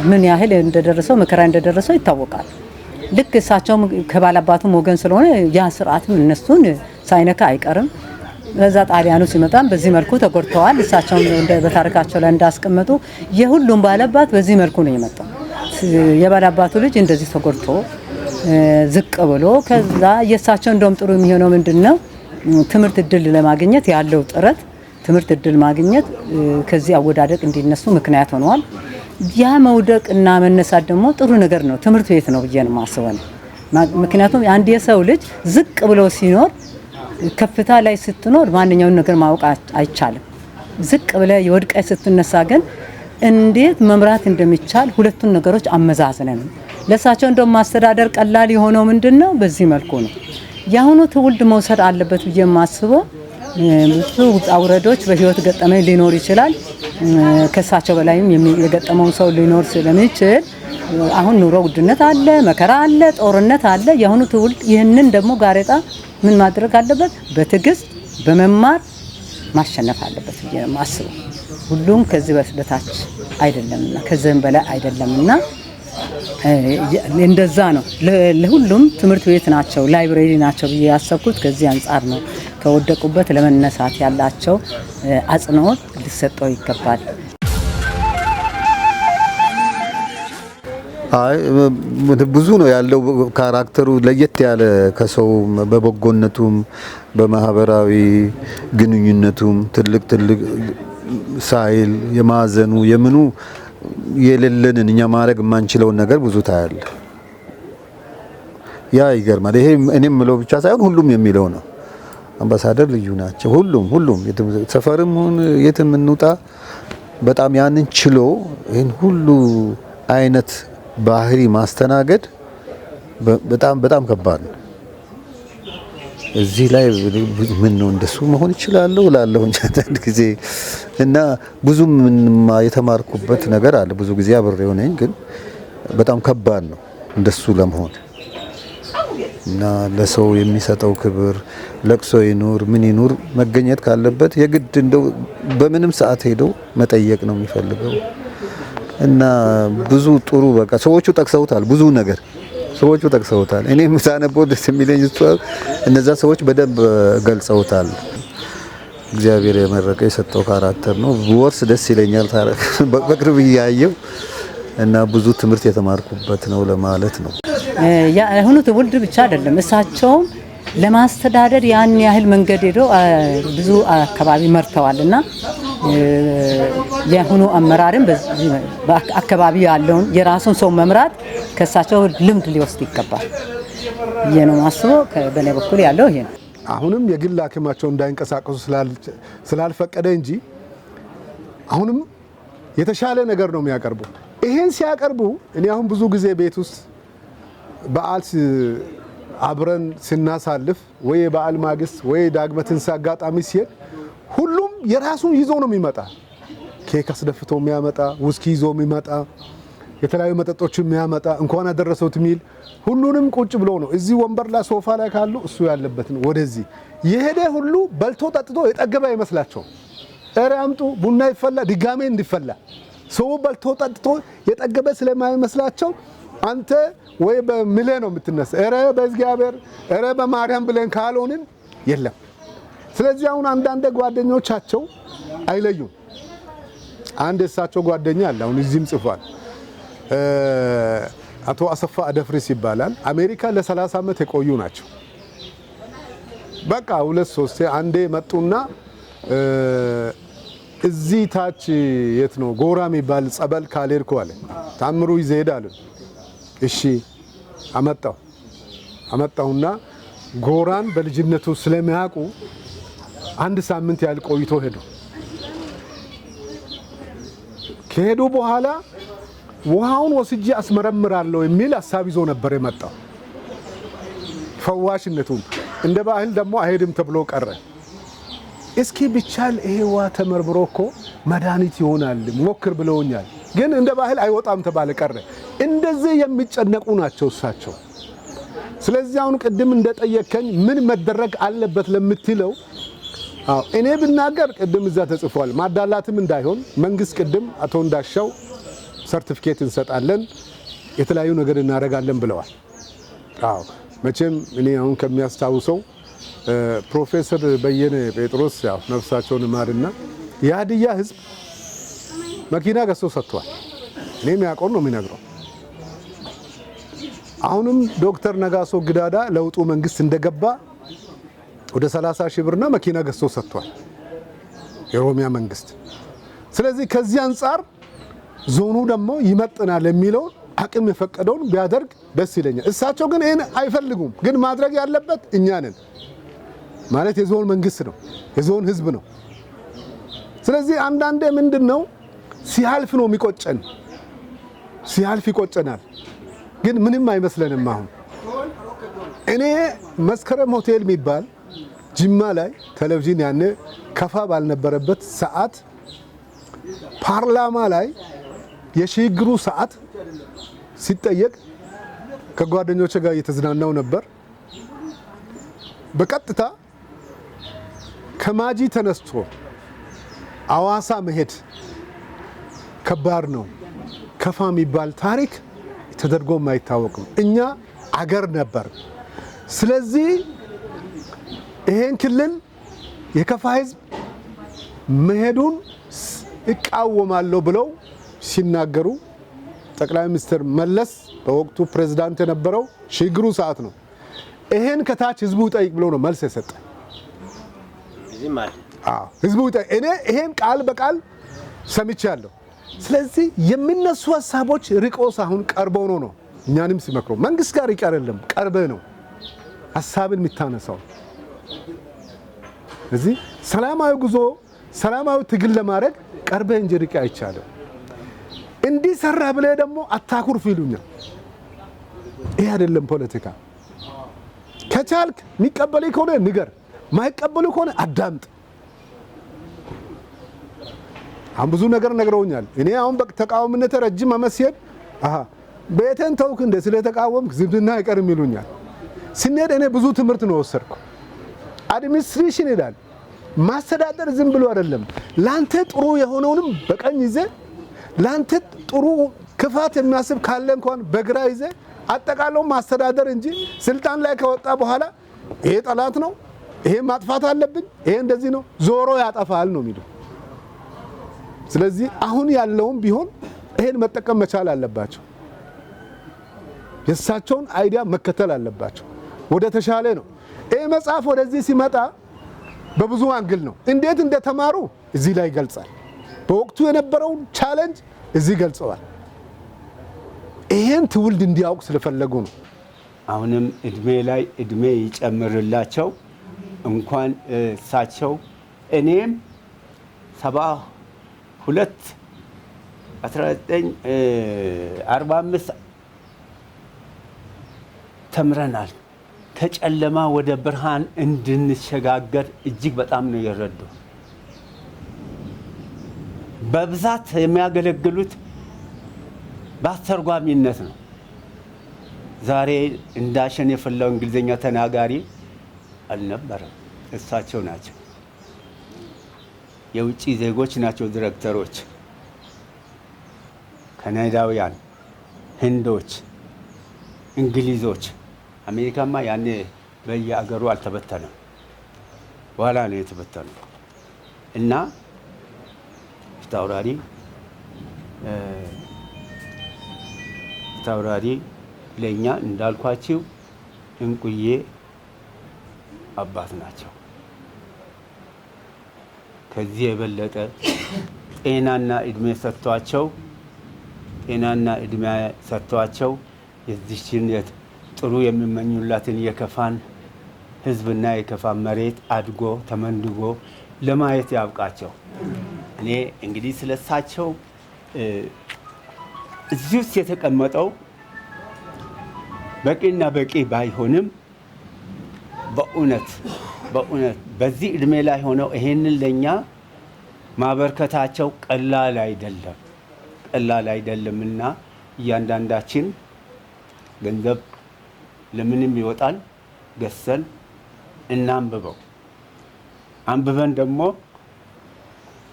ምን ያህል እንደደረሰው መከራ እንደደረሰው ይታወቃል። ልክ እሳቸውም ከባላባቱም ወገን ስለሆነ ያ ስርዓትም እነሱን ሳይነካ አይቀርም። በዛ ጣሊያኑ ሲመጣም በዚህ መልኩ ተጎድተዋል። እሳቸውም በታሪካቸው ላይ እንዳስቀመጡ የሁሉም ባላባት በዚህ መልኩ ነው የመጣው። የባላባቱ ልጅ እንደዚህ ተጎድቶ ዝቅ ብሎ ከዛ የእሳቸው እንደውም ጥሩ የሚሆነው ምንድነው ትምህርት እድል ለማግኘት ያለው ጥረት ትምህርት እድል ማግኘት ከዚህ አወዳደቅ እንዲነሱ ምክንያት ሆነዋል። ያ መውደቅ እና መነሳት ደግሞ ጥሩ ነገር ነው፣ ትምህርት ቤት ነው ብዬ ነው የማስበው። ምክንያቱም አንድ የሰው ልጅ ዝቅ ብሎ ሲኖር፣ ከፍታ ላይ ስትኖር ማንኛውን ነገር ማወቅ አይቻልም። ዝቅ ብለህ የወድቀህ ስትነሳ ግን እንዴት መምራት እንደሚቻል ሁለቱን ነገሮች አመዛዝነን ነው። ለእሳቸው እንደውም ማስተዳደር ቀላል የሆነው ምንድነው? በዚህ መልኩ ነው። የአሁኑ ትውልድ መውሰድ አለበት ብዬ የማስበው፣ ብዙ ውጣ ውረዶች በህይወት ገጠመኝ ሊኖር ይችላል። ከእሳቸው በላይም የገጠመውን ሰው ሊኖር ስለሚችል፣ አሁን ኑሮ ውድነት አለ፣ መከራ አለ፣ ጦርነት አለ። የአሁኑ ትውልድ ይህንን ደግሞ ጋሬጣ ምን ማድረግ አለበት? በትዕግስት በመማር ማሸነፍ አለበት ብዬ ነው የማስበው። ሁሉም ከዚህ በታች አይደለምና ከዚህም በላይ አይደለምና እንደዛ ነው። ለሁሉም ትምህርት ቤት ናቸው፣ library ናቸው ብዬ ያሰብኩት ከዚህ አንጻር ነው። ከወደቁበት ለመነሳት ያላቸው አጽንኦት ሊሰጠው ይገባል። አይ፣ ብዙ ነው ያለው። Character ኡ ለየት ያለ ከሰው በበጎነቱም በማህበራዊ ግንኙነቱም ትልቅ ትልቅ ሳይል የማዘኑ የምኑ የሌለንን እኛ ማድረግ የማንችለውን ነገር ብዙ ታያለ። ያ ይገርማል። ይሄ እኔም የምለው ብቻ ሳይሆን ሁሉም የሚለው ነው። አምባሳደር ልዩ ናቸው። ሁሉም ሁሉም ሰፈርም ሁን የትም እንውጣ በጣም ያንን ችሎ ይህን ሁሉ አይነት ባህሪ ማስተናገድ በጣም በጣም ከባድ ነው። እዚህ ላይ ምን ነው እንደሱ መሆን ይችላለሁ እላለሁ አንዳንድ ጊዜ፣ እና ብዙም የተማርኩበት ነገር አለ። ብዙ ጊዜ አብሬው ነኝ፣ ግን በጣም ከባድ ነው እንደሱ ለመሆን። እና ለሰው የሚሰጠው ክብር፣ ለቅሶ ይኑር ምን ይኑር መገኘት ካለበት የግድ እንደው በምንም ሰዓት ሄደው መጠየቅ ነው የሚፈልገው። እና ብዙ ጥሩ በቃ ሰዎቹ ጠቅሰውታል፣ ብዙ ነገር ሰዎቹ ጠቅሰውታል። እኔም ሳነበው ደስ የሚለኝ እሱ እነዛ ሰዎች በደንብ ገልጸውታል። እግዚአብሔር የመረቀ የሰጠው character ነው። ብወርስ ደስ ይለኛል በቅርብ እያየው፣ እና ብዙ ትምህርት የተማርኩበት ነው ለማለት ነው። የአሁኑ ትውልድ ብቻ አይደለም፣ እሳቸውም ለማስተዳደር ያን ያህል መንገድ ሄደው ብዙ አካባቢ መርተዋል። እና የአሁኑ አመራርም በአካባቢ ያለውን የራሱን ሰው መምራት ከእሳቸው ልምድ ሊወስድ ይገባል ብዬ ነው የማስበው። በእኔ በኩል ያለው ይሄ ነው። አሁንም የግል ሐኪማቸው እንዳይንቀሳቀሱ ስላልፈቀደ እንጂ አሁንም የተሻለ ነገር ነው የሚያቀርቡ። ይሄን ሲያቀርቡ እኔ አሁን ብዙ ጊዜ ቤት ውስጥ በዓል አብረን ስናሳልፍ ወይ የበዓል ማግስት ወይ ዳግመ ትንሣኤ አጋጣሚ ሲሄድ ሁሉም የራሱን ይዞ ነው የሚመጣ። ኬክ አስደፍቶ የሚያመጣ፣ ውስኪ ይዞ የሚመጣ፣ የተለያዩ መጠጦችን የሚያመጣ፣ እንኳን አደረሰውት የሚል፣ ሁሉንም ቁጭ ብሎ ነው እዚህ ወንበር ላይ ሶፋ ላይ ካሉ እሱ ያለበት ነው። ወደዚህ የሄደ ሁሉ በልቶ ጠጥቶ የጠገበ አይመስላቸውም። ኧረ አምጡ፣ ቡና ይፈላ፣ ድጋሜ እንዲፈላ። ሰው በልቶ ጠጥቶ የጠገበ ስለማይመስላቸው አንተ ወይ በምሌ ነው የምትነሳ፣ ኧረ በእግዚአብሔር ኧረ በማርያም ብለን ካልሆንን የለም። ስለዚህ አሁን አንዳንድ ጓደኞቻቸው አይለዩም። አንድ የእሳቸው ጓደኛ አለ፣ አሁን እዚህም ጽፏል። አቶ አሰፋ አደፍሪስ ይባላል። አሜሪካ ለ30 ዓመት የቆዩ ናቸው። በቃ ሁለት ሶስቴ አንዴ መጡና እዚህ ታች የት ነው ጎራ የሚባል ጸበል ካልሄድኩ አለ። ታምሩ ይዘህ ሂድ አሉ። እሺ አመጣው። አመጣውና ጎራን በልጅነቱ ስለሚያውቁ አንድ ሳምንት ያህል ቆይቶ ሄዱ። ከሄዱ በኋላ ውሃውን ወስጄ አስመረምራለሁ የሚል ሀሳብ ይዞ ነበር የመጣው። ፈዋሽነቱም እንደ ባህል ደግሞ አይሄድም ተብሎ ቀረ። እስኪ ቢቻል ይሄ ውሃ ተመርምሮ እኮ መድኃኒት ይሆናል ሞክር ብለውኛል፣ ግን እንደ ባህል አይወጣም ተባለ ቀረ። እንደዚህ የሚጨነቁ ናቸው እሳቸው። ስለዚህ አሁን ቅድም እንደጠየከኝ ምን መደረግ አለበት ለምትለው፣ አዎ እኔ ብናገር ቅድም እዛ ተጽፏል። ማዳላትም እንዳይሆን መንግስት ቅድም አቶ እንዳሻው ሰርቲፊኬት እንሰጣለን፣ የተለያዩ ነገር እናደርጋለን ብለዋል። አዎ መቼም እኔ አሁን ከሚያስታውሰው ፕሮፌሰር በየነ ጴጥሮስ፣ ያው ነፍሳቸውን ይማርና፣ የሀዲያ ህዝብ መኪና ገዝቶ ሰጥቷል። እኔ የሚያውቀውን ነው የሚነግረው። አሁንም ዶክተር ነጋሶ ግዳዳ ለውጡ መንግስት እንደገባ ወደ 30 ሺህ ብርና መኪና ገዝቶ ሰጥቷል። የኦሮሚያ መንግስት። ስለዚህ ከዚህ አንጻር ዞኑ ደግሞ ይመጥናል የሚለውን አቅም የፈቀደውን ቢያደርግ ደስ ይለኛል። እሳቸው ግን ይህን አይፈልጉም። ግን ማድረግ ያለበት እኛ ነን፣ ማለት የዞን መንግስት ነው፣ የዞን ህዝብ ነው። ስለዚህ አንዳንዴ ምንድን ነው ሲያልፍ ነው የሚቆጨን፣ ሲያልፍ ይቆጨናል። ግን ምንም አይመስለንም። አሁን እኔ መስከረም ሆቴል የሚባል ጅማ ላይ ቴሌቪዥን ያኔ ከፋ ባልነበረበት ሰዓት ፓርላማ ላይ የሽግግሩ ሰዓት ሲጠየቅ ከጓደኞቼ ጋር እየተዝናናው ነበር። በቀጥታ ከማጂ ተነስቶ አዋሳ መሄድ ከባድ ነው። ከፋ የሚባል ታሪክ ተደርጎም አይታወቅም። እኛ አገር ነበር። ስለዚህ ይሄን ክልል የከፋ ህዝብ መሄዱን እቃወማለሁ ብለው ሲናገሩ ጠቅላይ ሚኒስትር መለስ በወቅቱ ፕሬዝዳንት የነበረው ሽግግሩ ሰዓት ነው። ይሄን ከታች ህዝቡ ይጠይቅ ብሎ ነው መልስ የሰጠ። አዎ ህዝቡ ይጠይቅ። እኔ ይሄን ቃል በቃል ሰምቻለሁ። ስለዚህ የሚነሱ ሀሳቦች ርቆ ሳይሆን ቀርበው ነው እኛንም ሲመክሩ መንግስት ጋር ይቀር አይደለም ቀርበህ ነው ሀሳብን የምታነሳው። እዚህ ሰላማዊ ጉዞ ሰላማዊ ትግል ለማድረግ ቀርበህ እንጂ ርቀህ አይቻልም። እንዲህ ሰራ ብለህ ደግሞ አታኩርፍ ይሉኛል። ይሄ አይደለም ፖለቲካ። ከቻልክ የሚቀበል ከሆነ ንገር፣ ማይቀበሉ ከሆነ አዳምጥ። አሁን ብዙ ነገር ነግረውኛል። እኔ አሁን በተቃዋሚነት ረጅም ዓመት ሲሄድ አሃ ቤቴን ተውክ እንደ ስለተቃወምክ ዝምድና አይቀርም ይሉኛል። ስንሄድ እኔ ብዙ ትምህርት ነው ወሰድኩ። Administration ይላል ማስተዳደር ዝም ብሎ አይደለም። ላንተ ጥሩ የሆነውንም በቀኝ ይዘህ ላንተ ጥሩ ክፋት የሚያስብ ካለ እንኳን በግራ ይዘህ አጠቃለው ማስተዳደር እንጂ ስልጣን ላይ ከወጣ በኋላ ይሄ ጠላት ነው፣ ይሄ ማጥፋት አለብኝ፣ ይሄ እንደዚህ ነው፣ ዞሮ ያጠፋል ነው የሚለው። ስለዚህ አሁን ያለውም ቢሆን ይሄን መጠቀም መቻል አለባቸው። የእሳቸውን idea መከተል አለባቸው። ወደ ተሻለ ነው። ይሄ መጽሐፍ ወደዚህ ሲመጣ በብዙ angle ነው። እንዴት እንደተማሩ እዚህ ላይ ይገልጻል። በወቅቱ የነበረውን challenge እዚህ ገልጸዋል። ይሄን ትውልድ እንዲያውቅ ስለፈለጉ ነው። አሁንም እድሜ ላይ እድሜ ይጨምርላቸው። እንኳን እሳቸው እኔም 72 1945 ተምረናል። ከጨለማ ወደ ብርሃን እንድንሸጋገር እጅግ በጣም ነው የረዱ። በብዛት የሚያገለግሉት በአስተርጓሚነት ነው። ዛሬ እንዳሸን የፈላው እንግሊዝኛ ተናጋሪ አልነበረም። እሳቸው ናቸው። የውጭ ዜጎች ናቸው ዲሬክተሮች፣ ካናዳውያን፣ ህንዶች፣ እንግሊዞች። አሜሪካማ ያኔ በየአገሩ አልተበተነም፣ በኋላ ነው የተበተኑ እና ፊታውራሪ ፊታውራሪ ለእኛ እንዳልኳችሁ እንቁዬ አባት ናቸው። ከዚህ የበለጠ ጤናና እድሜ ሰጥቷቸው ጤናና እድሜ ሰጥቷቸው የዚችን ጥሩ የሚመኙላትን የከፋን ሕዝብና የከፋን መሬት አድጎ ተመንድጎ ለማየት ያብቃቸው። እኔ እንግዲህ ስለሳቸው እዚህ ውስጥ የተቀመጠው በቂና በቂ ባይሆንም በእውነት በእውነት በዚህ እድሜ ላይ ሆነው ይሄንን ለኛ ማበርከታቸው ቀላል አይደለም፣ ቀላል አይደለምና እያንዳንዳችን ገንዘብ ለምንም ይወጣል ገሰን እናንብበው። አንብበን ደግሞ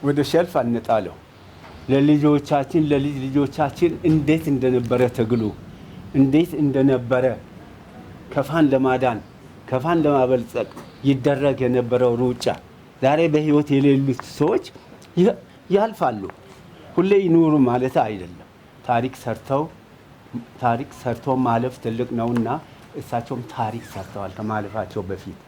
ወደ ሸልፍ አንጣለው። ለልጆቻችን ለልጅ ልጆቻችን እንዴት እንደነበረ ትግሉ እንዴት እንደነበረ ከፋን ለማዳን ከፋን ለማበልጸግ ይደረግ የነበረው ሩጫ ዛሬ በህይወት የሌሉት ሰዎች ያልፋሉ። ሁሌ ይኑሩ ማለት አይደለም። ታሪክ ሰርተው ማለፍ ትልቅ ነውና እሳቸውም ታሪክ ሰርተዋል ከማለፋቸው በፊት።